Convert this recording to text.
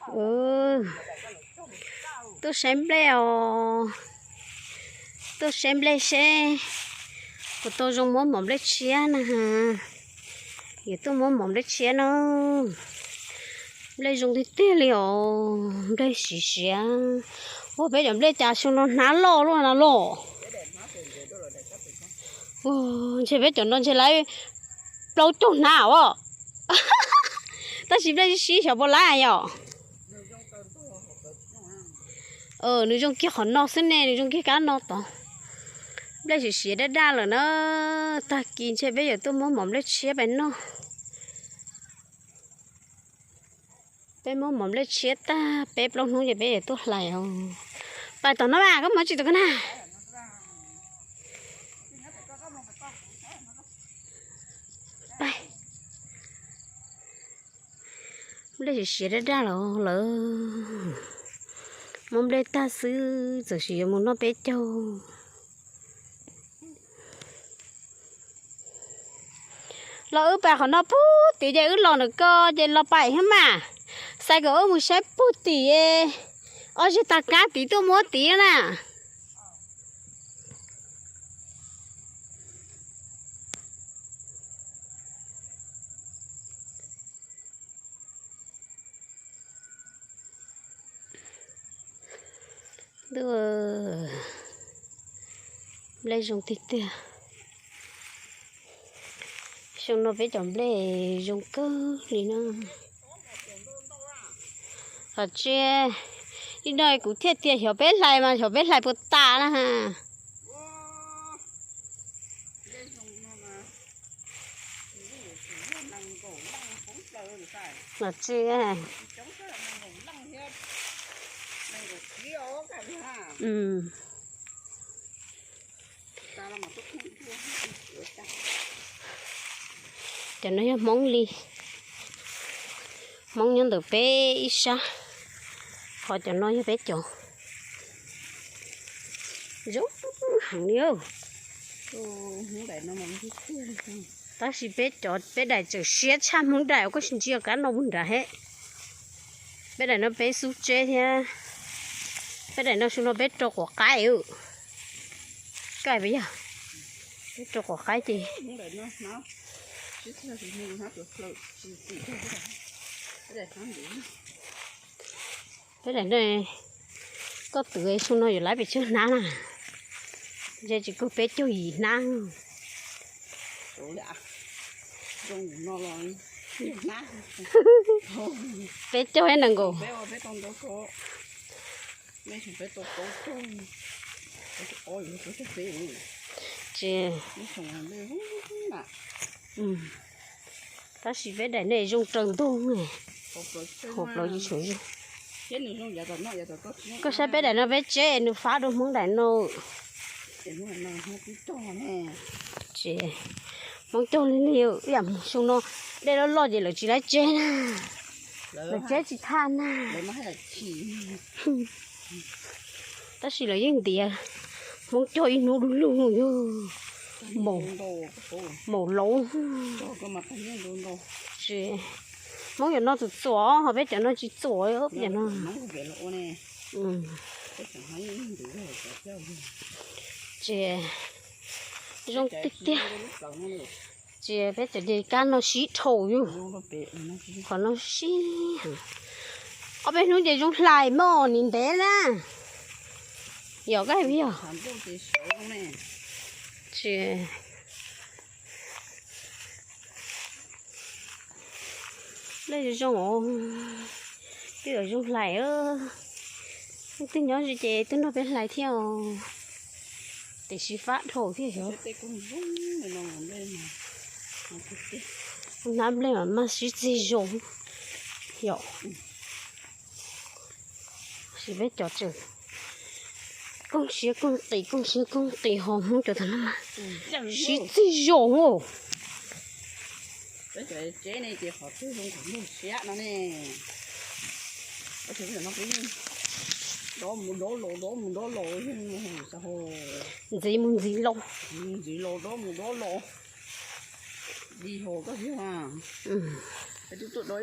Tuaj saib nplej os, tuaj saib nplej seb puas tau zoo muab mov nplej tshiab na. Yuav tuaj muab mov nplej tshiab na. Nplej zoo tiag tiag li os, nplej siav siav. Ua peb cov nplej cas xyoo no hnab loj luaj no los. Ntshe peb cov no ntshe lawv plaub caug hnab os. Tab sis nplej sib xyov puas lawv yom. Nws zoo kiag qhov no xwb ne, nws zoo kiag kab no tod. Nplej siav siav daj daj lawm na. Tag kis ntshe peb yuav tuaj muab mov nplej tshiab pais noj. Peb muab mov nplej tshiab tag peb plaub hnub ces peb yuav tuaj hlais os. Pais tom no mas koj mus tsis tom ko na. Nplej siav siav daj daj los lawm. Muab nplej tag xwb txawm sis yuav mus noj peb caug. Los wb pais qhov no puag tid ces wb los ntawm ko ces los pais thiab mas. Xav kom wb mus saib puag tid, ob zeg tag kab tid tuaj muab tid na. Ntuj, nplej zoo tiag tiag. Xyoo no peb cov nplej zoo kawg li na. Qhov tsev, ib no kuv thiaj tias xyov peb hlais mas xyov peb hlais puas tas na. Qhov tsev, cov no yog Hmoob li, Hmoob nyob ntawm peb ib sab, ho cov no yog peb cov. Zoo heev li. Tab sis peb cov peb daim tseem siab tshaj Hmoob daim uas koj sim ntsia kab no mus nrad he. Peb daim no peb xub tseb thiab. Peb daim no xyoo no peb rau quav qaib. Koj peb yog, peb rau quav qaib ces peb daim no, koj twv xyoo no yuav lab pes tsawg hnab na? Ntshe tsis kawg peb caug yim hnab. Peb caug ib nees nkaum. Ces, tab sis peb daim no zoo raws ntug, hauv plawv tsis tshua zoo. Koj saib peb daim no peb tseb nws fab dua Hmoob daim no. Ces Hmoob cog li li, ib yam xyoo no dej loj loj ces lawv tsis lab tseb na, lawv tseb tsis thaj na. Tab sis lawv yeej ntiav Hmoob cog ib hnub du lug yog maum laub. Ces Hmoob cov no txuam txuam ho peb cov no tsis txuam peb cov no. Ces zoo tiag tiag. Ces peb cov ces kab no sib dhau yug, qhov no sib heev. Ob peb hnub ces zoo hlais mog, nim ntev na. Yog koj hais yog. Ces nplej zoo zoo, twb zoo hlais. Leej twg nyob ze ces tuaj nrog peb hlais thiab os. Tiam sis fab dhau thiab xyov. Hnab nplej mas maj sib txig zoo yom. Tab sis peb cov tseem kooj siab kooj qis, kooj siab kooj qis, ho Hmoob cov tag no mas sib txig zoo os. Ntxiv mus ntxiv los. Ntxiv los dob mus dob los. Dig hos koj thiab. Peb twb tuaj dob